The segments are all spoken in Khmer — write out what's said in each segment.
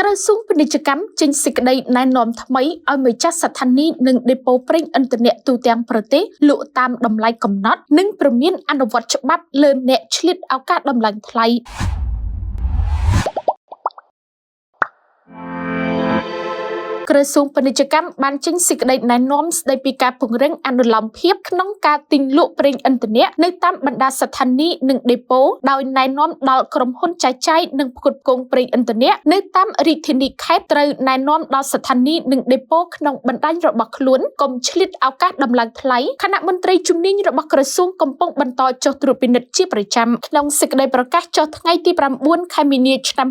ក្រសួងពាណិជ្ជកម្មចេញសេចក្តីណែនាំថ្មីឲ្យម្ចាស់ស្ថានីយ៍និងដេប៉ូប្រេងឥន្ធនៈទូទាំងប្រទេសលក់តាមតម្លៃកំណត់និងព្រមានអនុវត្តច្បាប់លើអ្នកឆ្លៀតឱកាសដំឡើងថ្លៃ ក្រសួងពាណិជ្ជកម្មបានចេញសេចក្តីណែនាំស្តីពីការពង្រឹងអនុលោមភាពក្នុងការទិញលក់ប្រេងឥន្ធនៈនៅតាមបណ្ដាស្ថានីយ៍និងដេប៉ូដោយណែនាំដល់ក្រុមហ៊ុនចែកចាយនិងផ្គត់ផ្គង់ប្រេងឥន្ធនៈនៅតាមរាជធានីខេត្តត្រូវណែនាំដល់ស្ថានីយ៍និងដេប៉ូក្នុងបណ្ដាញរបស់ខ្លួនកុំឆ្លៀតឱកាសដំឡើងថ្លៃខណៈមន្ត្រីជំនាញរបស់ក្រសួងកំពុងបន្តចុះត្រួតពិនិត្យជាប្រចាំក្នុងសេចក្តីប្រកាសចុះថ្ងៃទី9ខែមីនាឆ្នាំ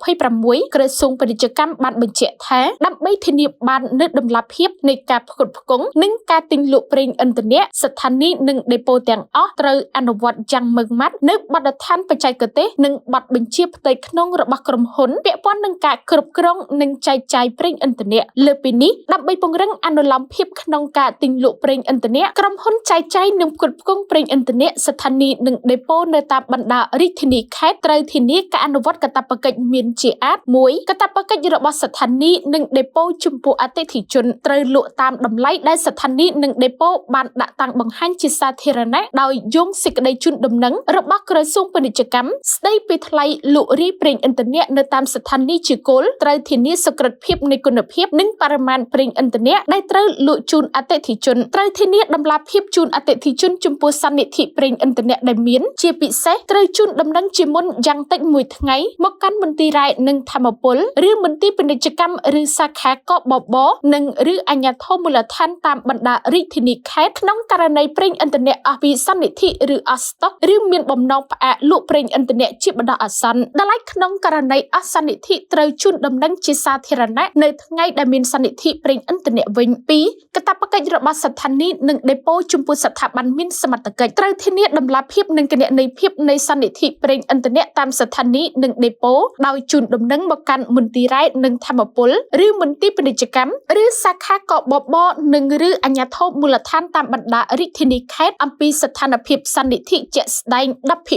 2026ក្រសួងពាណិជ្ជកម្មបានបញ្ជាក់ថាដើម្បីធានាបាននូវតម្លាភាពនៃការផ្គត់ផ្គង់និងការទិញលក់ប្រេងឥន្ធនៈស្ថានីយ៍និងដេប៉ូទាំងអស់ត្រូវអនុវត្តយ៉ាងម៉ឺងម៉ាត់នូវបទដ្ឋានបច្ចេកទេសនិងបទបញ្ជាផ្ទៃក្នុងរបស់ក្រុមហ៊ុនពាក់ព័ន្ធនឹងការគ្រប់គ្រងនិងចែកចាយប្រេងឥន្ធនៈលើពីនេះដើម្បីពង្រឹងអនុលោមភាពក្នុងការទិញលក់ប្រេងឥន្ធនៈក្រុមហ៊ុនចែកចាយនិងផ្គត់ផ្គង់ប្រេងឥន្ធនៈស្ថានីយ៍និងដេប៉ូនៅតាមបណ្ដារាជធានីខេត្តត្រូវធានាការអនុវត្តកាតព្វកិច្ចមានជាអាទិ៍1កាតព្វកិច្ចរបស់ស្ថានីយ៍និងដេប៉ូចំពោះអតិថិជនត្រូវលក់តាមតម្លៃដែលស្ថានីយ៍និងដេប៉ូបានដាក់តាំងបង្ហាញជាសាធារណៈដោយយោងសេចក្តីជូនដំណឹងរបស់ក្រសួងពាណិជ្ជកម្មស្តីពីថ្លៃលក់រាយប្រេងឥន្ធនៈនៅតាមស្ថានីយ៍ជាគោលត្រូវធានាសុក្រឹតភាពនៃគុណភាពនិងបរិមាណប្រេងឥន្ធនៈដែលត្រូវលក់ជូនអតិថិជនត្រូវធានាតម្លាភាពជូនអតិថិជនចំពោះសន្និធិប្រេងឥន្ធនៈដែលមានជាពិសេសត្រូវជូនដំណឹងជាមុនយ៉ាងតិចមួយថ្ងៃមកកាន់មន្ទីររ៉ែនិងធម្មពលឬមន្ទីរពាណិជ្ជកម្មឬសាខាកបបនិងឬអាជ្ញាធរមូលដ្ឋានតាមបណ្ដារាជធានីខេត្តក្នុងករណីប្រេងឥន្ធនៈអស់ពីសន្និធិឬអស់ស្តុកឬមានបំណងផ្អាកលក់ប្រេងឥន្ធនៈជាបណ្ដោះអាសន្នដល់ឡែកក្នុងករណីអស់សន្និធិត្រូវជូនដំណឹងជាសាធារណៈនៅថ្ងៃដែលមានសន្និធិប្រេងឥន្ធនៈវិញ2កាតព្វកិច្ចរបស់ស្ថានីយ៍និងដេប៉ូចំពោះស្ថាប័នមានសមត្ថកិច្ចត្រូវធានាតម្លាភាពនិងគណនេយ្យភាពនៃសន្និធិប្រេងឥន្ធនៈតាមស្ថានីយ៍និងដេប៉ូដោយជូនដំណឹងមកកាន់មន្ទីររ៉ែនិងធម្មពលឬមន្ទីរពាណិជ្ជកម្មឬសាខាកបបនិងឬអាជ្ញាធរមូលដ្ឋានតាមបណ្ដារាជធានីខេត្តអំពីស្ថានភាពសន្និធិជាក់ស្ដែង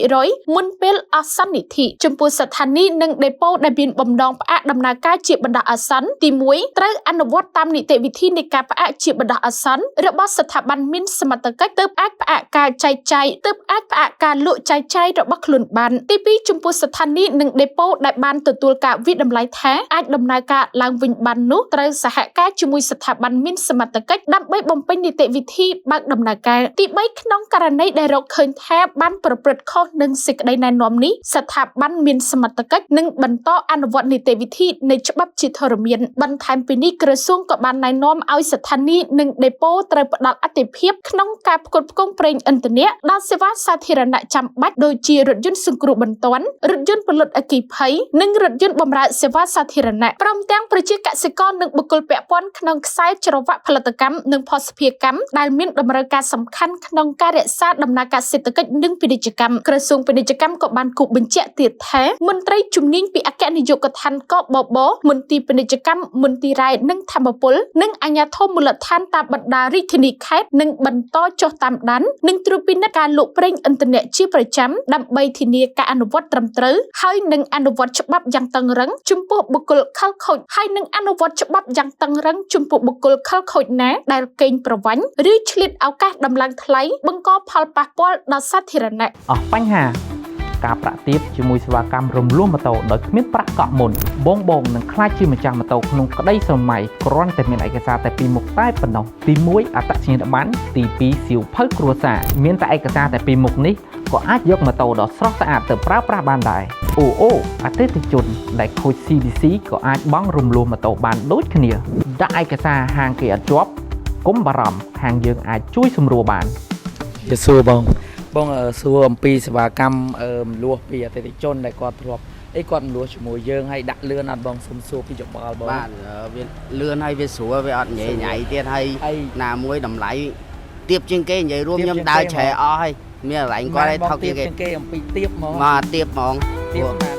10% មុនពេលអស់សន្និធិចំពោះស្ថានីយ៍និងដេប៉ូដែលមានបំណងផ្អាកដំណើរការជាបណ្ដោះអាសន្នទី1ត្រូវអនុវត្តតាមនីតិវិធីនៃការផ្អាកជាបណ្ដោះអាសន្នរបស់ស្ថាប័នមានសមត្ថកិច្ចទើបអាចផ្អាកការចែកចាយទើបអាចផ្អាកការលក់ចែកចាយរបស់ខ្លួនបានទី2ចំពោះស្ថានីយ៍និងដេប៉ូដែលបានទទួលការវិតម្លៃថាអាចដំណើរការឡើងវិញបាននោះត្រូវសហការជាមួយស្ថាប័នមានសមត្ថកិច្ចដើម្បីបំពេញនីតិវិធីបើកដំណើរការទី3ក្នុងករណីដែលរកឃើញថាបានប្រព្រឹត្តខុសនឹងសេចក្តីណែនាំនេះស្ថាប័នមានសមត្ថកិច្ចនឹងបន្តអនុវត្តនីតិវិធីនៃច្បាប់ជាធរមានបន្ថែមពីនេះក្រសួងក៏បានណែនាំឲ្យស្ថានីយ៍និងដេប៉ូត្រូវផ្ដល់អតិភិបក្នុងការផ្គត់ផ្គង់ប្រេងឥន្ធនៈដល់សេវាសាធារណៈចាំបាច់ដូចជារថយន្តសង្គ្រោះបន្ទាន់រថយន្តផលិតអគ្គិភ័យនិងរថយន្តបម្រើសេវាសាធារណៈព្រមទាំងប្រជាកសិករនិងបុគ្គលពាក់ព័ន្ធក្នុងខ្សែច្រវាក់ផលិតកម្មនិងភស្តុភារកម្មដែលមានតម្រូវការសំខាន់ក្នុងការរក្សាដំណើរការសេដ្ឋកិច្ចនិងពាណិជ្ជកម្មក្រសួងពាណិជ្ជកម្មក៏បានគូបញ្ជាក់ទៀតថាមន្ត្រីជំនាញពីអគ្គនាយកដ្ឋានកបបមន្ទីរពាណិជ្ជកម្មមន្ទីររ៉ែនិងធម្មពលនិងអាជ្ញាធរមូលដ្ឋានតាមបណ្ដារាជធានីខេត្តនឹងបន្តចុះតាមដាននិងត្រួតពិនិត្យការលក់ប្រេងឥន្ធនៈជាប្រចាំដើម្បីធានាការអនុវត្តត្រឹមត្រូវហើយនិងអនុវត្តច្បាប់យ៉ាងតឹងរឹងចំពោះបុគ្គលខិលខូចហើយនិងអនុវត្តច្បាប់យ៉ាងតឹងរឹងចំពោះបុគ្គលខិលខូចណាដែលកេងប្រវ័ញ្ចឬឆ្លៀតឱកាសដំឡើងថ្លៃបង្កផលប៉ះពាល់ដល់សាធារណៈអស់បញ្ហាការប្រាក់ទាបជាមួយសេវាកម្មរំលោះម៉ូតូដោយគ្មានប្រាក់កក់មុនបងនឹងក្លាយជាម្ចាស់ម៉ូតូក្នុងក្តីស្រមៃគ្រាន់តែមានឯកសារតែពីរមុខតែប៉ុណ្ណោះទី1អត្តសញ្ញាណប័ណ្ណទី2សៀវភៅគ្រួសារមានតែឯកសារតែពីរមុខនេះក៏អាចយកម៉ូតូដ៏ស្រស់ស្អាតទៅប្រើប្រាស់បានដែរអូអតិថិជនដែលខូច CDC ក៏អាចបង់រំលោះម៉ូតូបានដូចគ្នាដាក់ឯកសារហាងគេអត់ជាប់កុំបារម្ភខាងយើងអាចជួយសម្រួលបាន ជាសួរបងបងសួរអំពីសេវាកម្មរំលោះពីអតិថិជនដែលគាត់ធ្លាប់អីគាត់រំលោះជាមួយយើងហើយដាក់លឿនអត់បងសុំសួរពីយោបល់បង បាទវាលឿនហើយវាស្រួលវាអត់ញ៉ៃញ៉ៃទៀតហើយណាមួយតម្លៃទៀបជាងគេនិយាយរួមខ្ញុំដើរឆែអស់ហើយមានកន្លែងគាត់ឲ្យថោកជាងគេ គេអំពីទៀបហ្មង មកទៀបហ្មង ទៀប